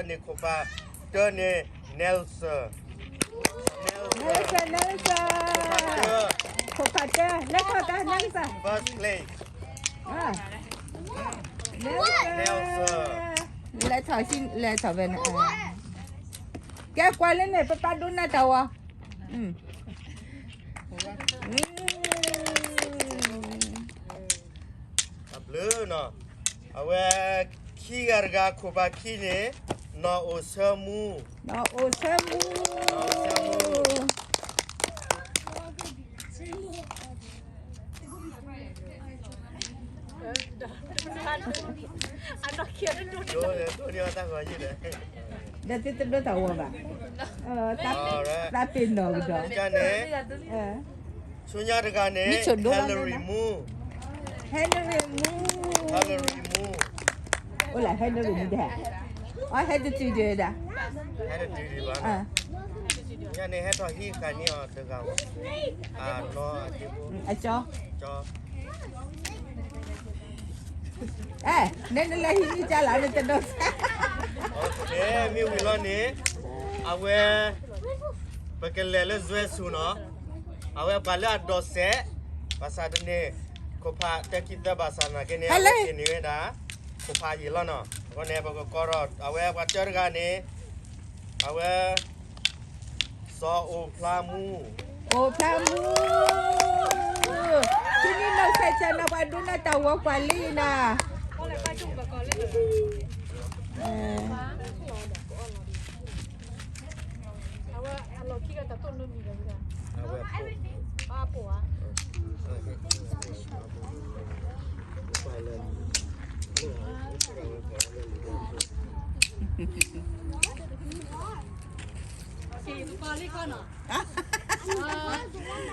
န့ၣ်ခိၣ်ဖးတၢန့ၣ် Nelson, Nelson, Nelson, ခိၣ်ဖးတၢ, ခိၣ်ဖးတၢ, လဲၤထီၣ်တၢ် Nelson, first place, Nelson, လဲၤထီၣ်, လဲၤထီၣ်ဖဲန့ၣ်, ကဲကွၢ်လၢန့ၣ် ပပၢ်ဒိကနၣ်တၢ်ဝီ အဘျုးနီၤ, အဝဲခံဂၤတဂၤ ခိၣ်ဖးခံန့ၣ် နီၢ်အိၣ်ဆၢမူ, နီၢ်အိၣ်ဆၢမူ, နီၢ်အိၣ်ဆၢမူ ဒ်သုတဒိတၢ်ဂီၤယံၤဒီး, သးပ့ၤနီၣ်ကဒီး, န့ၣ်, ဆူညါတဂၤန့ၣ် Henry မူ, Henry မူ, Henry မူ, အိၣ်လၢ Henry မူဒဲး, အဟဲတတုၤဒဲးဒၣ်, ဟဲတတုၤဒံးဘၣ်, ညါန့ၣ်ဟဲထီၣ်ဟံးဃာ်န့ၢ်အီၤတဂၤ, အကၠီ အဲ, နနလဲၤဟံးန့ၢ်ကၢ်လီၤ နတဒိးစဲး, မ့ၢ်ဝံၤလီၤန့ၣ်, အဝဲ, ပကလဲၤလၢစွဲဆူနီၤ, အဝဲပှၤလၢအဒိးစဲး, ဘၣ်ဆၣ်တန့ၢ်, ခိၣ်ဖးတၢခံသၢဘၣ်ဆၣ်နာ်က့န့ၣ် အဝဲက့ၤန့ၢ်ဝဲဒၣ်, ခိၣ်ဖးယံာ်လီၤနီၤ, အဃိန့ၣ် ပကကိးထီၣ် အဝဲပှၤတၢတဂၤန့ၣ်, အဝဲ စီၤအိၣ်ဖျါမူ, အိၣ်ဖျါမူ, ထံနံၤနီၢ်ဆဲးဆဲးနီၤပှၤဒိကနၣ်တၢ်ဝီကွၢ်လံနီၤ,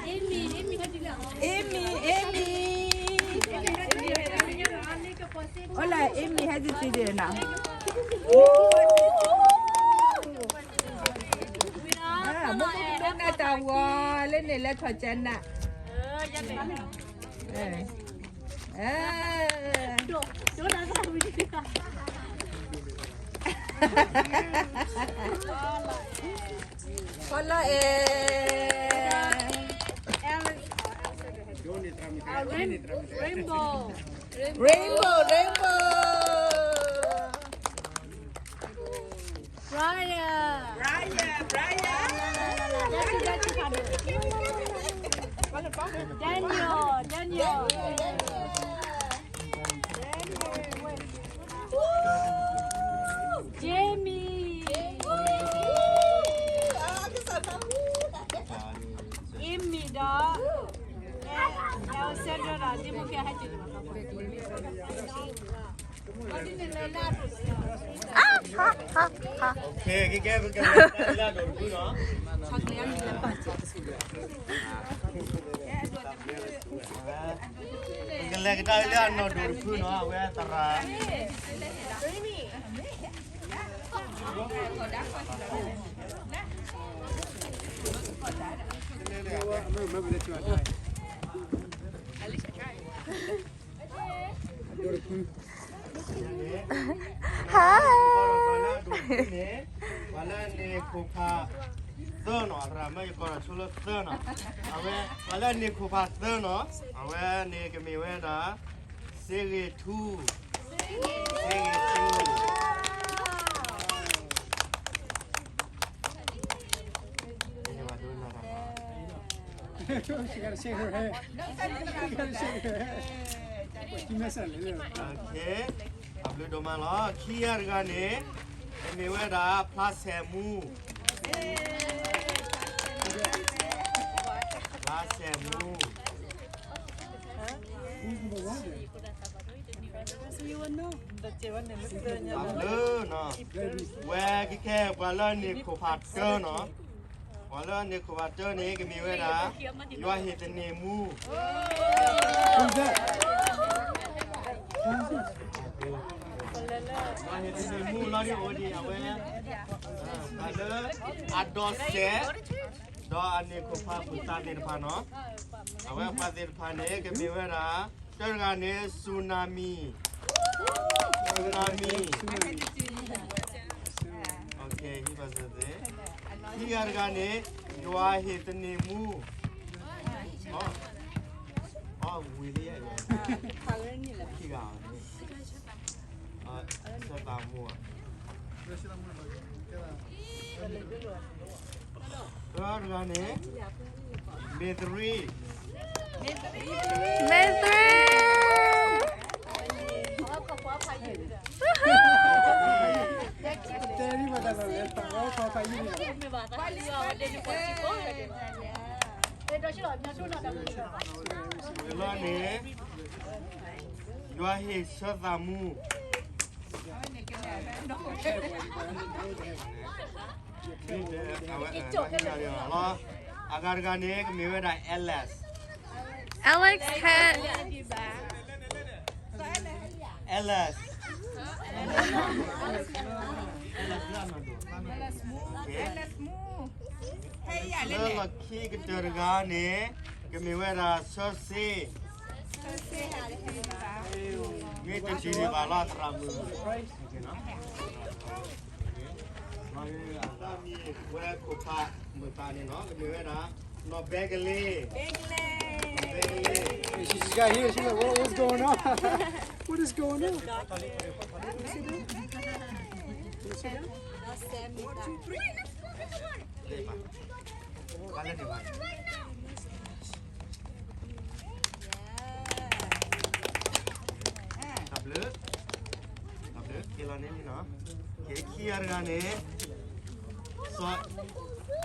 Amy, Amy, Amy. Hola, Amy, how's it today now? မ့ၢ်ဒိကနၣ်တၢ်ဝီလၢန့ၣ်လၢထီၣ်ကနၣ် Follow eh. Rainbow. Rainbow, rainbow. Brian. Brian, Brian. Daniel, Daniel. Jamie. Amy ဒီး Alexander ဒီး Timothy ဟဲက့ၤ Okay, ကဲ ကဲ ပကလဲၤတၢ်လၢအဒိၣ်တဖုနီၤ. ပကလဲၤကဒါလၢအနီၢ်ဒိၣ်တဖုနီၤ, အဝဲသရၣ် Hi. ပှၤလၢအန့ၢ်ခိၣ်ဖးသၢနီၤ, သရၣ်မၢယကီးဒီးဆိလၢသၢနီၤ, အဝဲ ပှၤလၢအန့ၢ်ခိၣ်ဖးသၢနီၤ, အဝဲန့ၣ်ကမ့ၢ်ဝဲဒၣ် စ့ဂ့ၤထူ, စ့ဂ့ၤထူ. အဘျုးဒိၣ်မးလီၤ. ခံဂၤတဂၤန့ၣ် မ့ၢ်ဝဲဒၣ် ဖျါဆဲးမူ, ဖျါဆဲးမူ. အဘျုးနီၤ, ဝဲကဲခဲ ပှၤလၢန့ၢ်ခိၣ်ဖးတၢနီၤ, ပှၤလၢန့ၢ်ခိၣ်ဖးတၢန့ၣ် ကမ့ၢ်ဝဲဒၣ် ယွၤဟ့ၣ်သန့ၤမူ, ယွၤဟ့ၣ်သန့ၤမူလီၤဒ်အိၣ်ဒံးအဝဲ, ပှၤလၢအဒိးစဲး ဒီးအန့ၢ်ခိၣ်ဖးပှၤသ့ၣ်တဖၣ်နီၤ, အဝဲပှၤသ့ၣ်တဖၣ်န့ၣ် ကမ့ၢ်ဝဲဒၣ် တၢတဂၤန့ၣ် စူနၤမံ, စူနၤမံ. ခံဂၤတဂၤန့ၣ် ယွၤဟ့ၣ်သန့ၤမူ, အဝ့ၢ်လၢယဲ, ခံဂၤ, ဆၢသးမူ, သၢဂၤတဂၤန့ၣ် မ့ၢ်သရံ, မ့ၢ်သရံ, တလီၤန့ၣ် ယွၤဟ့ၣ်ဆၢသးမူ, အဂၤတဂၤန့ၣ် ကမ့ၢ်ဝဲဒၣ် Alex, Alex, Alex, လၢလီၢ်ခံကတၢၢ်တဂၤန့ၣ် ကမ့ၢ်ဝဲဒၣ် ဆၢစ့, မ့ၢ်တတုၤန့ၣ်ဘၣ်လီၤ သရၣ်မုၣ်, ဝဲခိၣ်ဖးမုာ်သးန့ၣ်နီၤ ကမ့ၢ်ဝဲဒၣ် နီၢ်ဘဲကလ့, She just got here. She's like, what, what's going on? What is going on?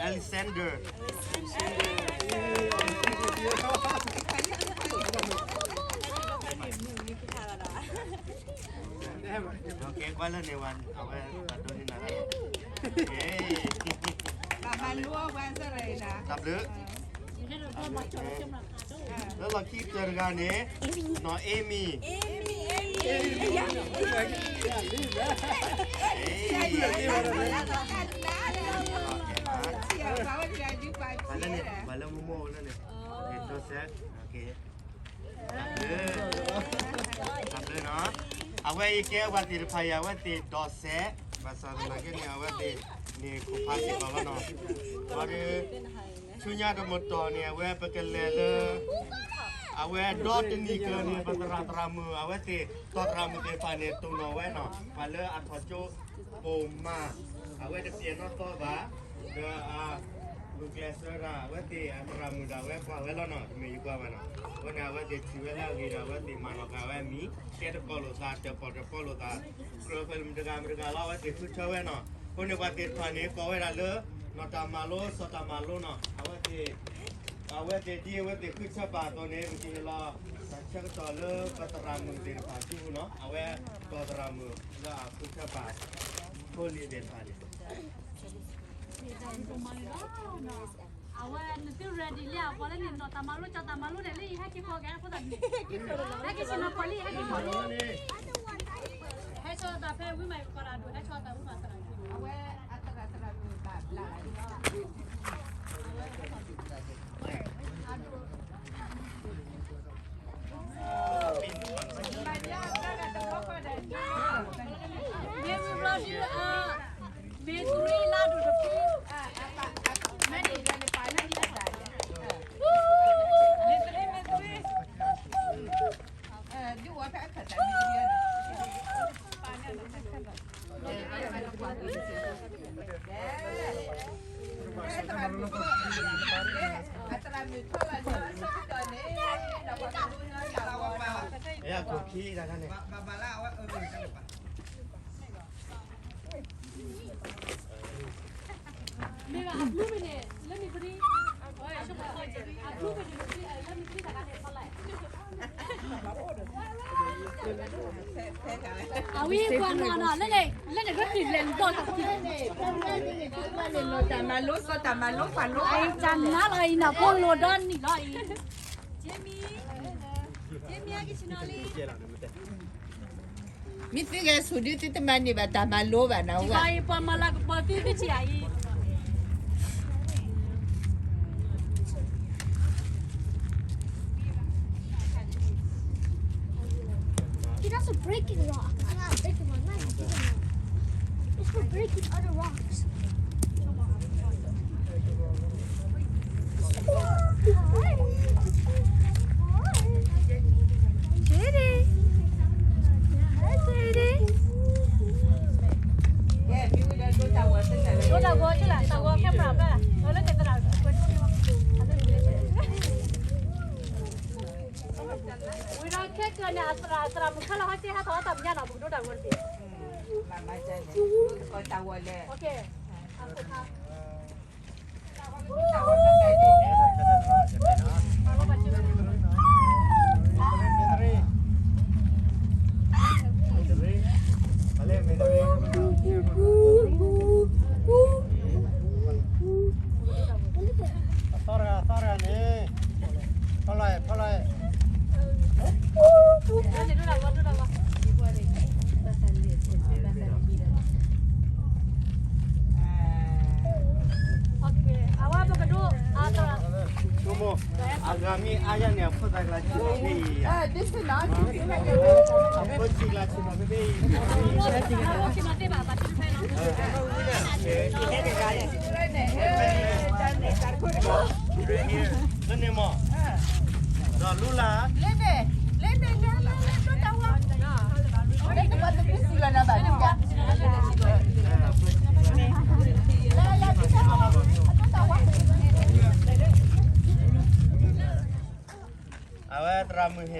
Alexander. ကဲကွၢ်လၢန့ၣ်ဝဲ အဝဲဒိးန့ၢ်နၤ, တၢ်ဘျုး, လၢလီၢ်ခံကတၢၢ်တဂၤန့ၣ် နီၢ်အ့မံၤ, ပှၤလၢမိၢ်မိၢ်လၢန့ၣ် ဒီးစဲး, တၢ်ဘျုးနီၤ, အဝဲအံၤကဲပှၤသ့ၣ်တဖၣ်အံၤ အဝဲသ့ၣ်ဒီးစဲး, ဘၣ်ဆၣ်သနာ်က့န့ၣ် အဝဲသ့ၣ်န့ၣ်ခိၣ်ဖးစ့ၢ်ကီးလီၤနီၤ, ဒီး ဆူညါတမတီၢ်န့ၣ် အဝဲပကလဲၤလၢ အဝဲဒီတနံၣ်ကျၢၤန့ၣ် ပသရၣ်သရၣ်မုၣ် အဝဲသ့ၣ်တီၢ်သရၣ်မုၣ်သ့ၣ်တဖၣ်န့ၣ် တိၢ်နီၣ်ဝဲနီၤ, ပှၤလၢအထီၣ်ကၠိပိာ်မၤ အဝဲတပျဲၢ်နီၢ်သီဘၣ်, ဒီးအဂုာ်ကျဲးစၢးတၢ် အဝဲသ့ၣ်အသရၣ်မုၣ်ဒီးအဝဲကွၢ်ဝဲလီၤနီၤ, တမ့ၢ်ယကွၢ်ဘၣ်နီၤ, အဃိန့ၣ် အဝဲသ့ၣ်ထံၣ်ဝဲလၢအဂ့ၤဒီး အဝဲသ့ၣ်မၤလီၤဃာ်ဝဲအမံၤ, ကဲတပီၢ်လိာ်သး တပီၢ်တပီၢ်လိာ်သး, ကြၢးဖဲမတဂၤမတဂၤလီၤ အဝဲသ့ၣ်ဃုထၢဝဲနီၤ, အဃိန့ၣ်ပှၤသ့ၣ်တဖၣ်န့ၣ် ကိးဝဲဒၣ်လၢ နီၢ်တၢ်မၤလိ စီၤတၢ်မၤလိနီၤ, အဝဲသ့ၣ် အဝဲသ့ၣ်ဒ်အဝဲသ့ၣ်ဃုထၢပာ်အသိးန့ၣ် ပကဟ့ၣ်လီၤ တၢ်ဆၢကတီၢ်လၢပသရၣ်မုၣ်သ့ၣ်တဖၣ်ဆူပူၤနီၤ, အဝဲတီၢ်သရၣ်မုၣ်လၢအဃုထၢပာ် ဖိလံၤသ့ၣ်တဖၣ်န့ၣ် အဝဲနသု ready လံ အပှၤလၢန့ၣ် နီၢ်တၢ်မၤလိ စီၤတၢ်မၤလိန့ၣ် လၢယဟဲက့ၤကိးက့ၤဖိသၣ်န့ၣ် ဟဲက့ၤဆ့ၣ်နီၤပှၤလံ ဟဲက့ၤကိးလံ ဟဲဆီၣ်သးဖဲဝံမၤကီးတၢ်ဒိၣ် ဟဲဆီၣ်သးဝံမၤသရၣ်က့ၤ အဝဲအသရၣ်သရၣ်မုၣ်ဘၣ်ဘျး မ့ၢ်ဘျီဒု မ့ၢ်သရံလါဒိၣ်တဖု မ့ၢ်န့ၣ် မ့ၢ်သရံ မ့ၢ်သရံ ဒုးဝဲဖဲအခၢၣ်သးမ့ၢ်သရံ မ့ၢ်ဘၣ်အဘျုးမ့ၢ်န့ၣ် လၢမ့ၢ်ပရံ အဘျုးမ့ၢ်န့ၣ် လၢမ့ၢ်ပရံ အဝဲကွၢ်နီၢ်နီၢ် လၢန့ၣ် လၢန့ၣ်ကတံၢ်လဲၤလီၤတၢ် တၢ်မၤလိ စီၤတၢ်မၤလိ ပှၤလိ တၢ်နါလီၤအံၤ နီၢ်ဖိလိၤဒီနံၣ်လီၤအံၤ မ့ၢ်သုဂဲၤဆူၣ်ဒု သုတမၤန့ၢ်ဘၣ်တၢ်မၤလိဘၣ်နဝဲ ပှၤမၤလၤကပီၤသု သုထံၣ်အံၤ He doesn't break it rock. I'm not breaking one. Not even breaking one. It's for breaking other rocks. ဒိတၢ်ဂီၤကလၢ် တၢ်ဂီၤ camera ဖဲလၢ လၢကသရၣ် ဝံၤဒီးခဲကၢန့ၣ် အသရၣ် သရၣ်မုၣ်ခဲလၢာ်ဟီစ့ဟဲထီၣ်အတၢ်ပညါနီၤ ပကဒိတၢ်ဂီၤတက့ၢ်. အသီတဂၤ အသီတဂၤန့ၣ် ဖီလီၤ ဖီလီၤ အဝဲပကဒိ အသရၣ် အဂၤမ့ၢ်အါယၤန့ၣ် အဖိသၣ်ကျါဆံးမးဖဲအံၤ, အဖိဆံးကျါဆံးမးဖဲအံၤ, လၢန့ၣ်မး, ဒီးလူလၢ် အဝဲသရၣ်မုၣ်ဟ့ၣ်ဘ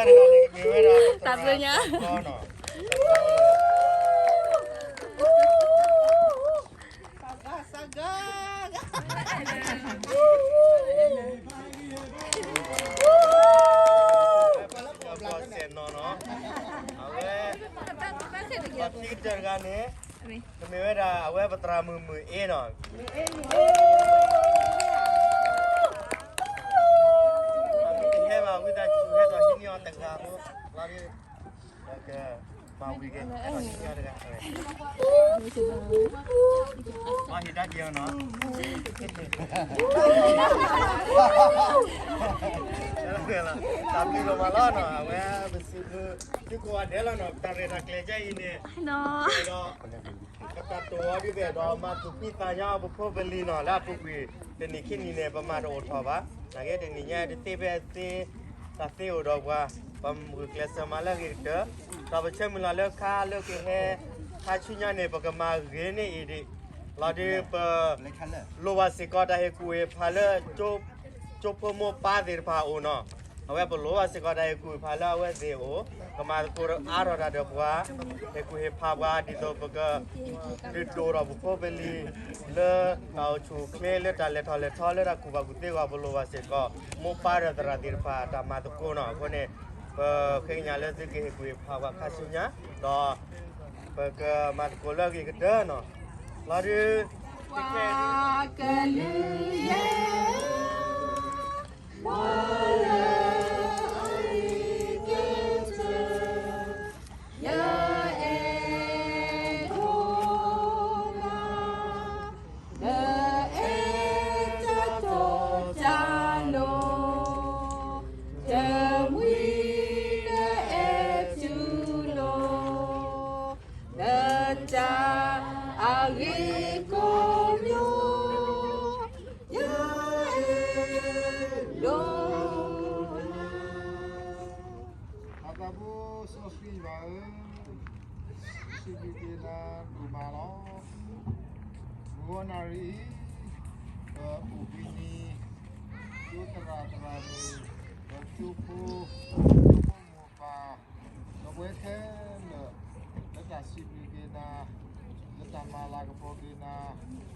ျုးနီၤ, တၢ်ဘျုးနီၤ, ခံဂၤတဂၤန့ၣ် ကမ့ၢ်ဝဲဒၣ် တၢ်ဘျုးညါ နီၤ, စၢ်ဂၤ စၢ်ဂၤ အဝဲ ခံဂၤတဂၤန့ၣ် ကမ့ၢ်ဝဲဒၣ် အဝဲပသရၣ်မုၣ်မုၢ်အ့နီၤ, အမ့ၢ်တဟဲဘၣ် ဝံသးစူၤဟဲထီၣ်ဟံးန့ၢ်အီၤတဂၤဖိ, လီၤဒုး ပကမၤဝံၤက့ၤ ဟဲထီၣ်ဟံးန့ၢ်အီၤတဂၤ, ဟံးတၢ်က့ၤအီၤနီၤ, တၢ်ဘျုးလီၤမးလီၤနီၤ, အဝဲပစံးဘျုး သုကိးဂၤဒဲးလီၤနီၤ, ပတၢ်ရဲၣ်တၢ်ကျဲၤဒ်အံၤန့ၣ်, ဒီး ပတၢ်တိာ်အီၤဒ်သိးဒီး မၤသူၣ်ဖှံသးညီပဖိပလံၤနီၤ, လၢအပူၤကွံာ် တနံၤခံနံၤန့ၣ် ပမၤတအိၣ်ထီၣ်ဘၣ်. နာ်က့ တနံၤညါ တသ့ဖဲအသ့, တၢ်သ့အိၣ်ဒီးပှၤ, ပဂုာ်ကျဲးစၢးမၤလၢအဂ့ၤကတၢၢ်, ဒီးပဆၢမုၢ်လၢ်လၢခါလၢကဟဲ ခါဆူညါန့ၣ် ပကမၤဂ့ၤန့ၢ်အံၤဒံး, လီၤဒုး ပ လိၣ်ဘၣ်စ့ၢ်ကီးတၢ်ဟ့ၣ်ကူၣ်ဟ့ၣ်ဖးလၢ ကၠိဖိမိၢ်ပၢ်သ့ၣ်တဖၣ်အအိၣ်နီၤ, အဝဲပလိၣ်ဘၣ်စ့ၢ်ကီးတၢ်ဟ့ၣ်ကူၣ်ဟ့ၣ်ဖးလၢအဝဲသ့ၣ်အအိၣ်, ကမၤသကိးအါထီၣ်တၢ်ဒီးပှၤ, ဟ့ၣ်ကူၣ်ဟ့ၣ်ဖးပှၤ ဒ်သိးပက ဒုးဒိၣ်ထီၣ်ပဖိပလံၤ လၢတၢ်အိၣ်ဆူၣ်အိၣ်ချ့ လၢတၢ်လဲၤထီၣ်လဲၤထီ လၢတၢ်ကူၣ်ဘၣ်ကူၣ်သ့အဂီၢ် ပလိၣ်ဘၣ်စ့ၢ်ကီး မိၢ်ပၢ်ဒီးသရၣ်သ့ၣ်တဖၣ်အတၢ်မၤသကိးနီၤ, အဃိန့ၣ် ပဃ့ကညးလၢသုကဟ့ၣ်ကူၣ်ဟ့ၣ်ဖးပှၤခါဆူညါ, ဒီး ပကမၤသကိးလၢအဂ့ၤကတၢၢ်နီၤ, လီၤဒုး ပှၤကလုာ်ယဲၢ် ပှၤလၢအဂ့ၤကတၢၢ် ယအဲၣ်ဒိးလၢ နအဲၣ်တၢ်တီတၢ်လိၤ, တမှံၤနအဲၣ်တူၢ်လိာ် နတၢ်အဂ့ၤကိးညိ ယအဲၣ်ဒိးလၢ အသးဘိစီဆှံယွၤဧၢ, စံးဘျုးက့ၤနၤဒိၣ်မးလီၤ. မုၢ်ဂီၤနၣ်ရံၣ်အံၤ ပအိၣ်ဘှံးနံၤ ကၠိသရၣ်သရၣ်မုၣ် ဒီးကၠိဖိ ကၠိဖိမိၢ်ပၢ် ဒီးပဝဲခဲလၢာ် လၢတၢ်စံးဘျုးက့ၤနၤ, လၢတၢ်မၤလၤကပီၤက့ၤနၤ,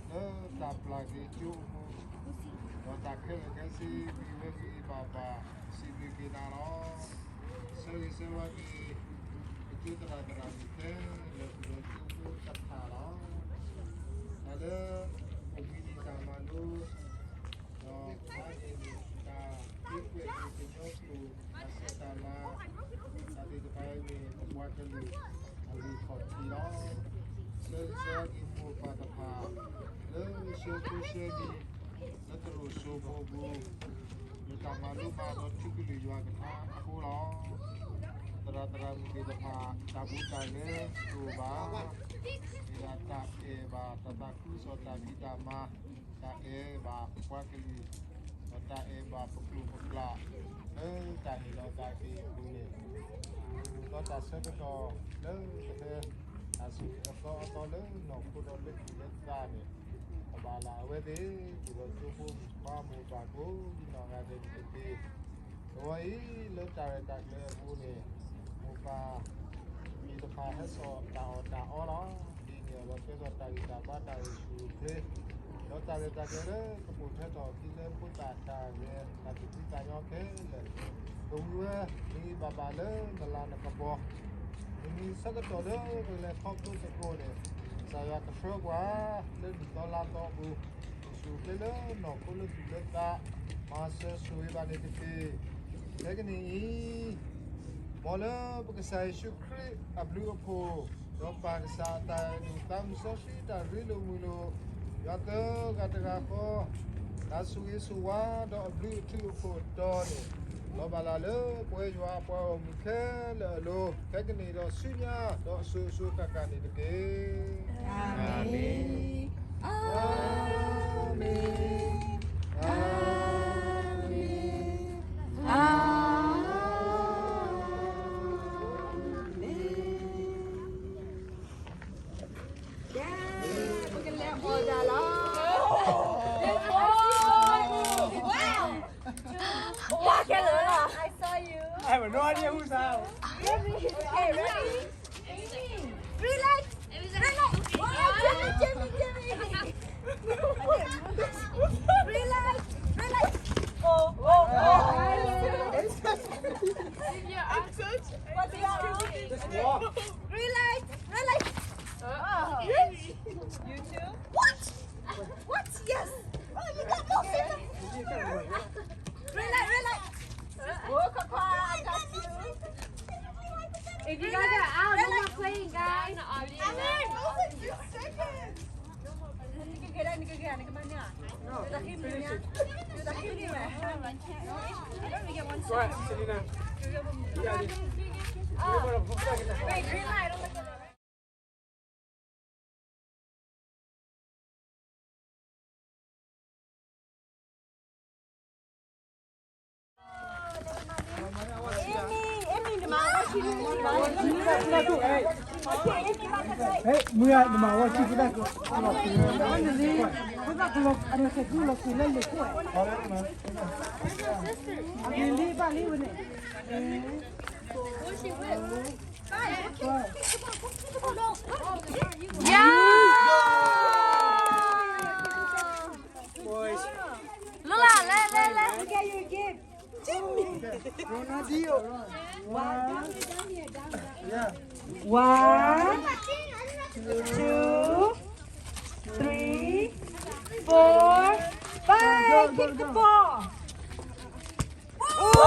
လၢတၢ်ပျၢ်က့ၤကၠိအမူး ဒီးတၢ်ခဲလၢာ်ခဲဆ့ မ့ၢ်ဝဲဂ့ၤဘၣ်ဘၣ် စံးဘျုးက့ၤနၤလီၤ. ဆၢဂ့ၤဆၢဝါက့ၤ ပကၠိသရၣ်သရၣ်မုၣ်ခဲလၢာ် ဒီးကၠိဖိတဖၣ်လီၤ. တၢ်လၢ အိၣ်ဘှံးနံၤတၢ်မၤလိ ဒီးပှၤန့ၣ် တၢ်သ့ကွဲးန့ၣ် ကညီကျိာ် တၢ်ဆဲးတၢ်လၤ တၢ်သ့ၣ်တဖၣ်အံၤန့ၣ် ပပှၤကလုာ်အဂ့ၢ်ခီၣ်ထံးလီၤ. ဆၢဂ့ၤဆၢဝါက့ၤမိၢ်ပၢ်တဖၣ် လၢဆှၢဖိဆှၢလံၤ လၢတရိာ်စိဖိအပူၤ လၢတၢ်မၤလိမၤဒိးထံကလုၢ်ယွၤကထါအဃိလီၤ. တ သရၣ်သရၣ်မုၣ်သ့ၣ်တဖၣ် တၢ်ဘူးတၢ်ဂဲၤတအိၣ်ဘၣ်, မ့ၢ်ဒၣ်တၢ်အဲၣ်ဘၣ်တၢ်သးခုကစီၣ်တၢ်ဖံးတၢ်မၤ, တၢ်အဲၣ်ဘၣ်ပှၤကလုာ်, ဒီးတၢ်အဲၣ်ဘၣ်ပကျိာ်ပကျါ, လၢတၢ်ဟ့ၣ်လီၤသးက့ၤအပူၤန့ၣ်, ဒီးတၢ်ဆၢကတီၢ်လၢတဟဲ တၢ်ဆိၣ်ဂ့ၤအသီအသီလၢနီၢ်ခိဒီးလၢသူၣ်လၢသးန့ၣ်, ကဘၣ်လၢအဝဲသ့ၣ် ဒ်သိးကၠိဖိမိၢ်ပၢ်မိၢ်ပၢ်ကိးဒ်နီၢ်ဂၤဒဲးန့ၣ်တက့ၢ်. တဝီအံၤ လၢတၢ်ရဲၣ်တၢ်ကျဲၤအပူၤန့ၣ်, မိၢ်ပၢ်သ့ၣ်တဖၣ်ဟဲစိာ်တၢ်အီၣ်တၢ်အီလီၤ. ဒ်န့ၣ်အသိးကဲထီၣ်တၢ်ဂံၢ်တၢ်ဘါတၢ်အိၣ်ဆူၣ်အိၣ်ချ့, ဒီးတၢ်ရဲၣ်တၢ်ကျဲၤလၢကပိာ်ထွဲထီၣ်အခံလၢဖိသၣ်တၢ်ဂဲၤ တၢ်သူၣ်ဖှံသးညီခဲလၢာ်, ကဝံၤဝဲ မ့ၢ်ဂ့ၤဘၣ်ဘၣ်လၢနလၤနကပီၤ မ့မ့ၢ်ဆၢကတီၢ်လၢပလဲၤခီဖျိသကိးန့ၣ်, ကစၢ်ယွၤကဆှၢပှၤလၢနံၣ်သီလါသီအပူၤ, အိၣ်ဆူၣ်အိၣ်ချ့လၢနီၢ်ခိလၢသူၣ်လၢသး, မၤစၢၤဆိၣ်ဂ့ၤဘၣ်န့ၣ်တက့ၢ်. ခဲကနံၣ်အံၤ, မ်လၢပကစၢ်ယ့ၣ်ၡူးခရံာ်အဘျုးအဖှိၣ်, ဒီးပၢ်ကစၢ်အတၢ်အဲၣ်ဒိၣ်သးမုၢ်စီဆှံတၢ်ရ့လိာ်မုာ်လိာ်, ယွၤသၢဂၤတဂၤဃီ တၢ်ဆိၣ်ဂ့ၤဆိၣ်ဝါဒီးအဘျုးအထူးအဖှိၣ်တီၤန့ၣ်, လီၤဘၣ်လၢ်လၢပဝဲယွၤအပှၤဂီၢ်မုၢ်ခဲလၢာ်အလိၤ, ခဲကနံၣ်ဒီးဆူညါဒီးအစိၤစိၤဃၣ်ဃၣ်န့ၣ်တက့ၢ်. အၤမ့ၣ်, အၤမ့ၣ်, အၤမ့ၣ်, အၤမ့ၣ်. Yeah, ပကလဲၤအီၣ်တၢ်လီၤ. Wow. Wow, I saw you. I have no idea who's that. Hey, ready? Relax. Relax. Wow, Jimmy, Jimmy, Jimmy. Relax. Relax. Oh, oh, oh. What's wrong? Relax. Relax. You too? What? What? Yes. Oh, you got no signal. Relax, relax. Oh, Papa, I got you. If you guys are out, no more playing, guys. I learned. Those are two seconds. Go ahead, Selena. You got it. Wait, green light. Amy, Amy, နမၤဝဲဆံ Amy, Amy, Amy. Hey, မ့ၢ်နမၤဝဲဆံ ကဘၣ်ကလီၤ, ကဘၣ်ကလီၤ, အမ့ၢ်ကလီၤက့ၤလၢလိာ်ခိၣ်ဝဲ, အမ့ၢ်လံဘၣ်လံဝဲန့ၣ်. Yeah! Look at, look at your gift. Jimmy. Ronaldinho. One. Yeah. One, two, three, four, five. Kick the ball. Oh!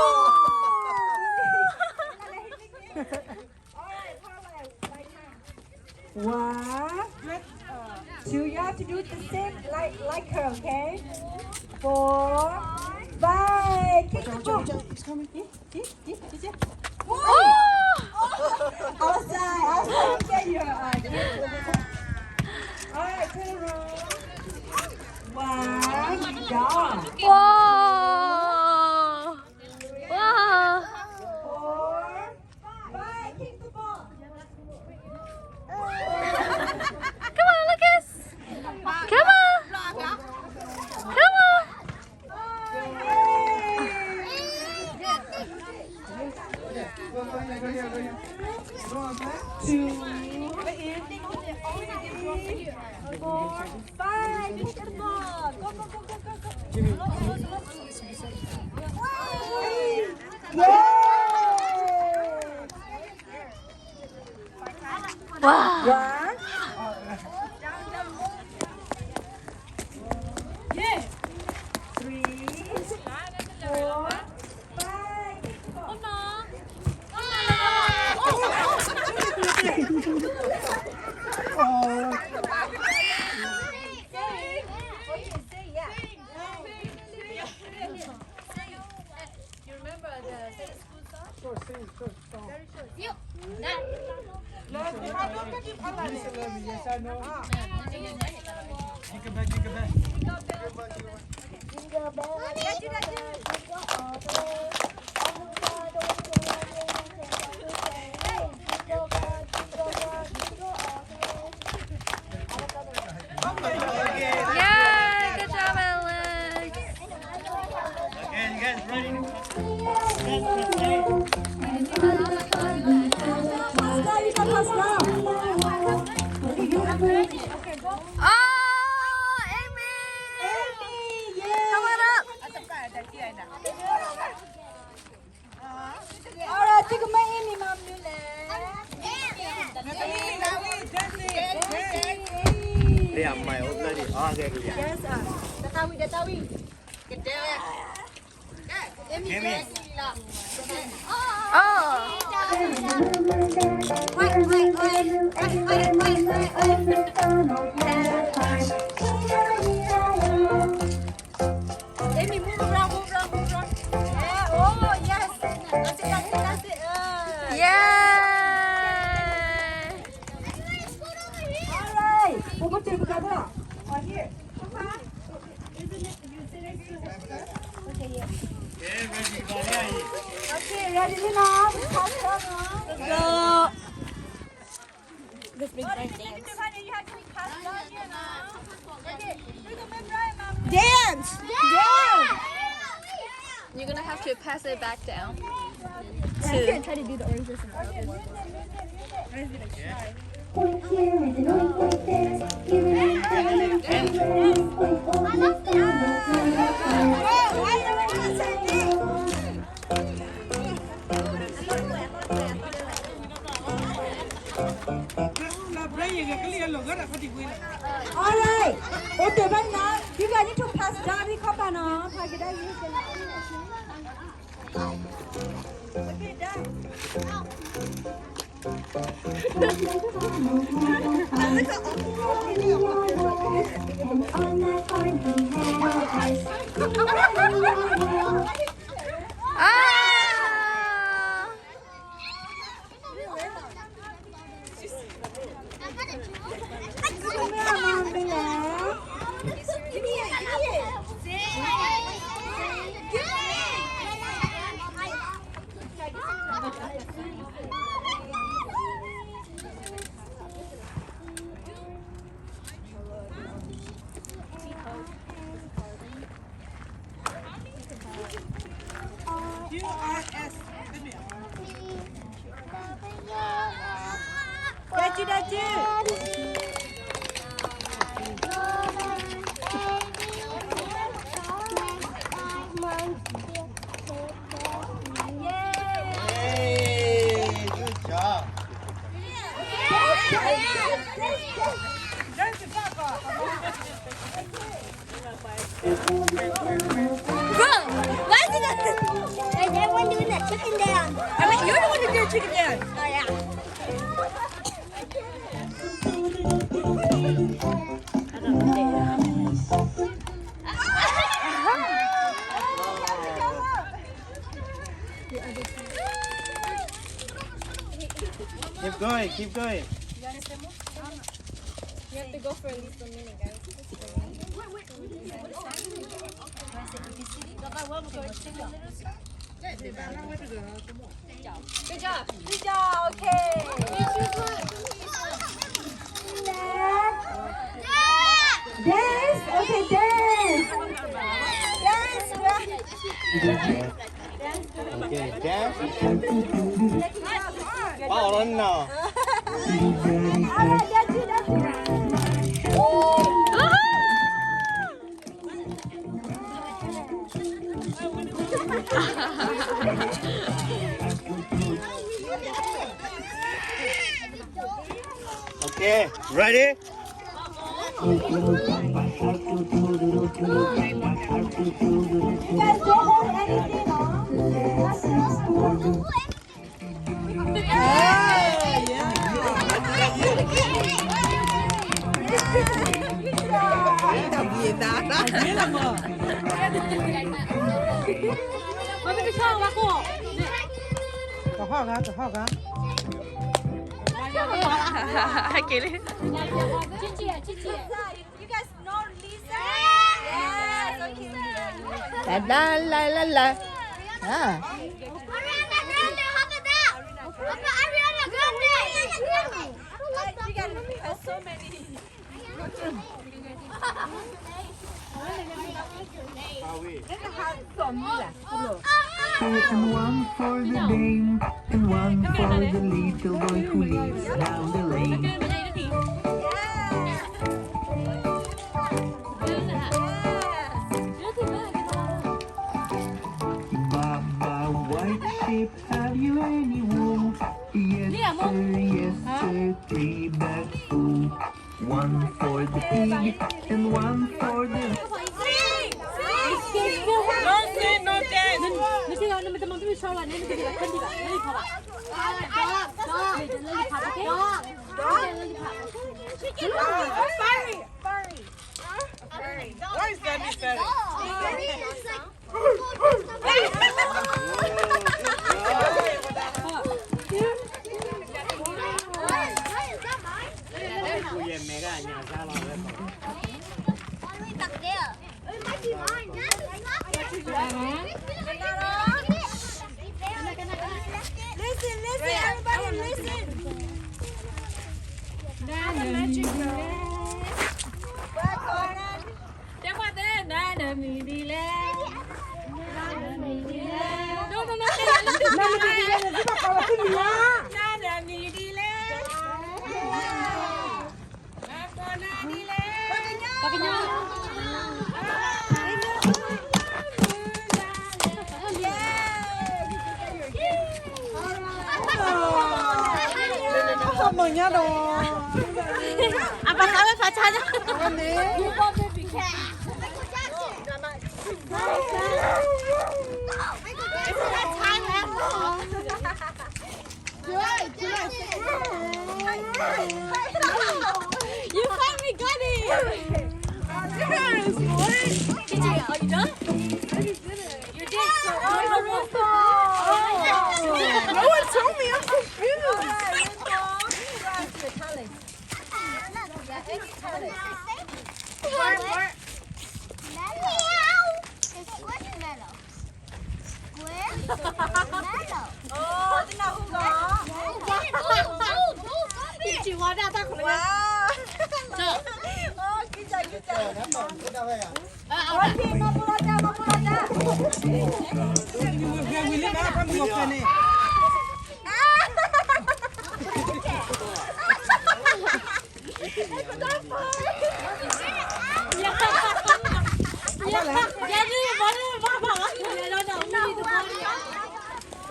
All right, Paula, right now. One, two, you have to do the same like, like her, okay? Four, five, kick the ball. He's coming. Here, here, here, here, here. Oh! Outside, outside, get your, uh, get your, all right, turn around. One, dog. Whoa! Whoa! Four, Come on, Lucas. Come on. Come on. Two, three, four, five. Kick the ball. Go, go, go, go, go, go. Yay! Wow. One. Three, four, five. Oh. Say, say, yeah. You remember the same school song? Sure, sing, sure, song. Very short. Yay! Good job, Alex! Okay, you guys ready? Set the stage. Oh, Amy! Amy, yay! Come on up. All right, သုကမၢ Amy မၤမနုၤလဲၣ်. လၢအမၤအိၣ်ဖျဲၣ်ဒံး အီၣ်ကဲကလံၤ. Yes, တသးဝံၣ် တသးဝံၣ်. ကတဲဝဲ. Amy, Amy. Oh. Wait, wait, wait. Wait, wait, wait, wait, wait. Amy, move around, move around, move around. Yeah, oh, yes. That's it, that's it, that's it. Uh, yeah. All right. Right here. Okay, ready, ready now. Let's go. This big friend dance. Dance! Dance! You're gonna have to pass it back down. To try to do the oranges and All right. Okay, right now, you guys need to pass down the cup and, uh, pass it down. Okay, done. Ah! Yay! Good job. Bro, why is it that, is everyone doing that chicken dance? I mean, you're the one who did a chicken dance. Oh, yeah. Keep going, keep going. You have to go for at least a minute, guys. Good job. Good job. Okay. Dance. Okay, dance. Dance. Okay, dance. All right, that's it, that's it. Okay, ready? You guys don't hold anything, huh? က့ၤလံ. You guys know Lisa? Yes, okay. La, la, la, la, la. Ah. Ariana Grande, how about that? How about Ariana Grande? You guys have so many. And one for the dame, and one for the little boy who lives down the lane. Baba, white sheep, have you any wool? Yes, sir, yes, sir, three bags full. One for the pig and one for the— No sing, no dance. Furry, furry. What is that? Listen, listen, everybody listen. That's a magic girl. What going on? တဲမတဲ နၤနမံၤဒ်လဲၣ်. နၤနမံၤဒ်လဲၣ်. No, no, no, တဲနၤနမံၤဒ်လဲၣ်. နၤနမံၤဒ်လဲၣ်. နၤနမံၤဒ်လဲၣ်. ပှၤကညီ. Manya dong. Apa kabar pacarnya? Apa nih? You finally got it! Yes, boy! Are you done? You did so. Oh, no one told me. I'm confused. What, what? Meow. It's squishmallow. Square? Mellow. Oh, တနၢ်ဟူဘၣ်. Wow. Oh, good job, good job. Okay, မၤပူၤလီၤတၢ်, မၤပူၤလီၤတၢ်.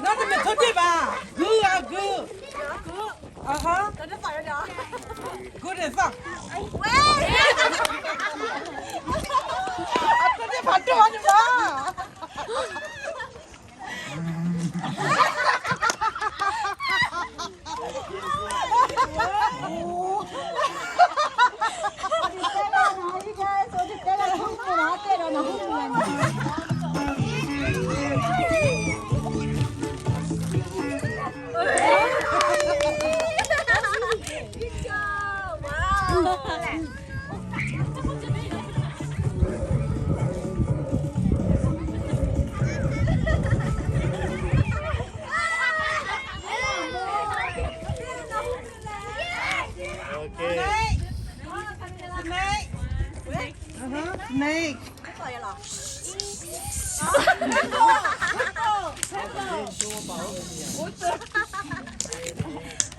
Not the method ba. Good, good. Uh-huh. Good as fuck. Good job. Wow. Okay. Snake. Snake. Uh-huh. Snake.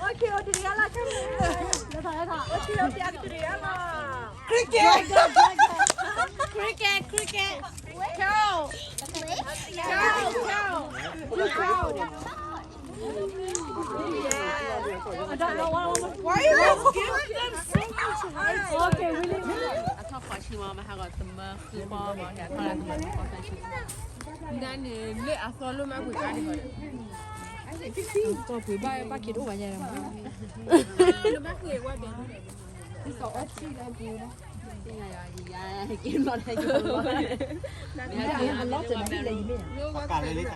Okay, okay, okay, okay. Cricket. Cricket, cricket. Cow. Cow, cow. Cow. Why you guys giving them so much rice? Okay, really, really. အထီၣ်ဖီၣ်ဆံမီၤ မဟါဂီၤတမၢဃုပီမီၤ ဟဲထီၣ်လၢတမၢဃုပီ နန့ၣ် လၢအသီလိၣ်မးကွံာ်အါန့ၣ်ဘၣ်ဒီး ကီၢ်ပှ့ၤဘၣ်ဘၣ်က့ၤတအိၣ်ဘၣ်ညါဒီး ပကလဲၤလၢ